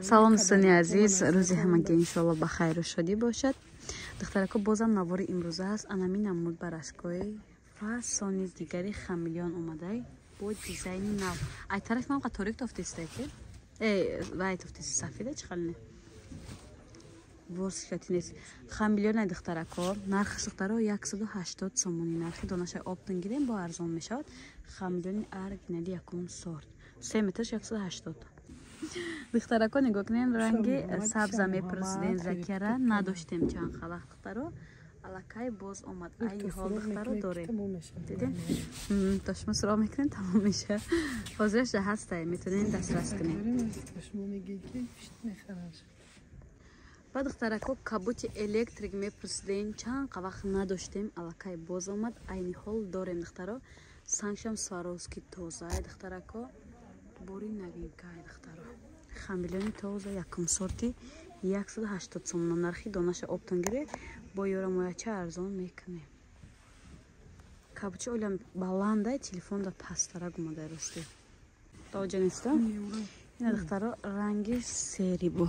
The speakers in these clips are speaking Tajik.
Салом, дӯстони азиз, рӯзи ҳамагӣ иншоалло ба хайру шодӣ бошад. Духтарако, бозам навори имрӯза аст. Анами намуд барашкои фасони дигари хамелеон омадай бо дизайни нав. Ай тарафи ман торик тофтистай ки? Э, вай тофтиси сафеда чӣ хел не? Ворсифати нест. Хамелеон ай, духтарако, нархи духтаро 180 сомонӣ. Нархи донаша оптом гирем, бо арзон мешавад. Хамелеони оригинали якум сорт. 3 метрш 180. Духтарако, нигоҳ кунем, ранги сабза мепурсидем, Закияра надоштем чанд халақ, духтаро, аллакай боз омад. Айни ҳол, духтаро, дорем. Дидем, то шумо суроғ мекунем, тамом меша. Ҳозираш ҳастай, метавонем дастрас кунем. Ба духтарако, кабути электрик мепурсидем, чанд вақт надоштем, аллакай боз омад, айни ҳол дорем, духтаро. Сангшам Сваровски тоза, духтарако, бори новинка, духтаро. Хамелеони тоза якум сорти 180 сомона нархи донаша. Оптом гире, бо ёрамояча арзон мекунем. Кабучи олям баландай, телефонда пастарак омадай, рости тоҷа неста. Ина, духтаро, ранги сери бу,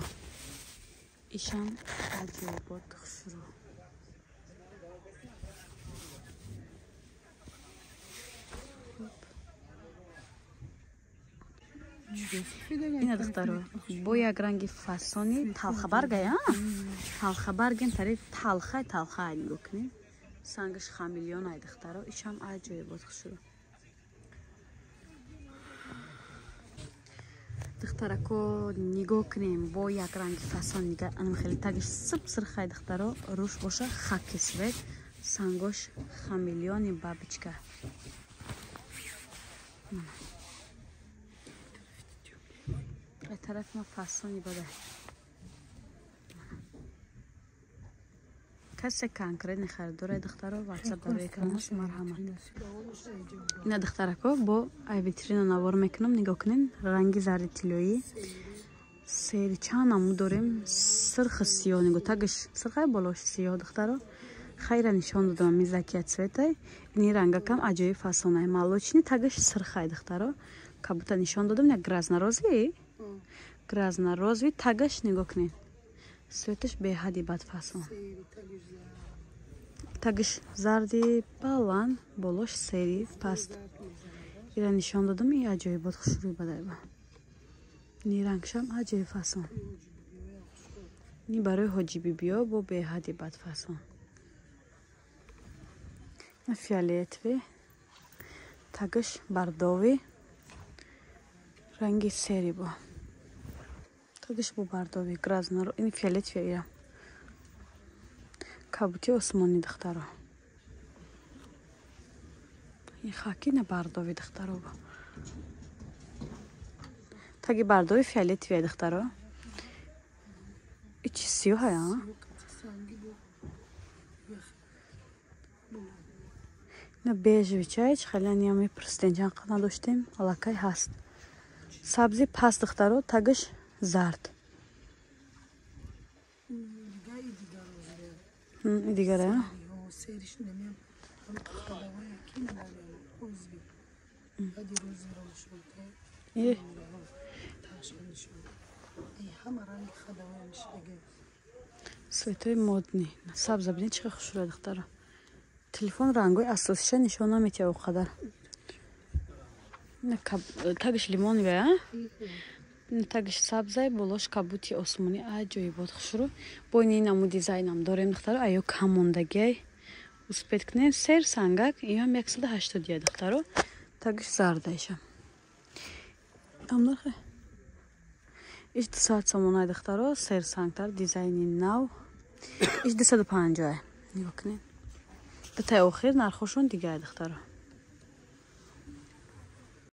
ишам аҷоибот хушрӯ. Ина, духтаро, бо як ранги фасони талхабаргая, талхабарген тари талхай талхай, нигоҳ кунед, сангаш хамелеон ай, духтаро, ишам аҷоибот хушрӯ. Духтарако, нигоҳ кунем, бо як ранги фасон нига, анам хеле тагиш сиб сирхай, духтаро, рӯш боша хаки свет, сангош хамелеони бабочка. Ай тарафи ма фасони бада. Касе конкретный харидора, духтаро, ватсап дар экран аст, марҳамат. Ина, духтарако, бо ай витрина навор мекунам, нигоҳ кунем, ранги зарди тиллоӣ сери чанд намуд дорем, сирхи сиёҳ, нигоҳ, тагиш сирхай, болош сиёҳ, духтаро. Хайра нишон додам, ми закия цветай, ини рангакам аҷоиб фасонай, молочный, тагиш сирхай, духтаро. Кабута нишон додам, як грязно-розовый, грязно-розовый, тагаш нигоҳ кунед, цветаш беҳади бадфасон, тагиш зарди баланд, болош сери паст. Ира нишон додам, и аҷоибот хушрӯй бадайба. Ни рангшам аҷоиб фасон, ни барои ҳоҷибибиё бо беҳади бадфасон. Фиолетовый, тагиш бордовый, ранги сери бо тагиш бо бордовый, грязно, ин фиолетовый, ира кабути осмонӣ, духтаро, ин хаки на бордовый, духтаро, таги бордовый фиолетовый, духтаро. И чи сиёҳая? На бежевый чай чи хеле ниям мепурсидем, чанд қад надоштем, аллакай ҳаст. Сабзи паст, духтаро, тагиш зард, дигара. Цветои модный, сабза бинед, чӣ хушрӯя, духтаро. Телефон рангои асосиша нишон наметиҳад о қадар. Тагиш лимонвая, тагиш сабзай, болош кабути осмонӣ, аҷоибот хушрӯ. Бо ини наму дизайнам дорем, духтаро, аё кам мондагиай, успеть кунем. Сер сангак, иам 180 я, духтаро, тагиш зардайша. Ам нархе иш 200 сомонай, духтаро, серсангтар, дизайни нав, иш 250-ай. Нигоҳ кунед, дутаи охир нархошон дигар, духтаро.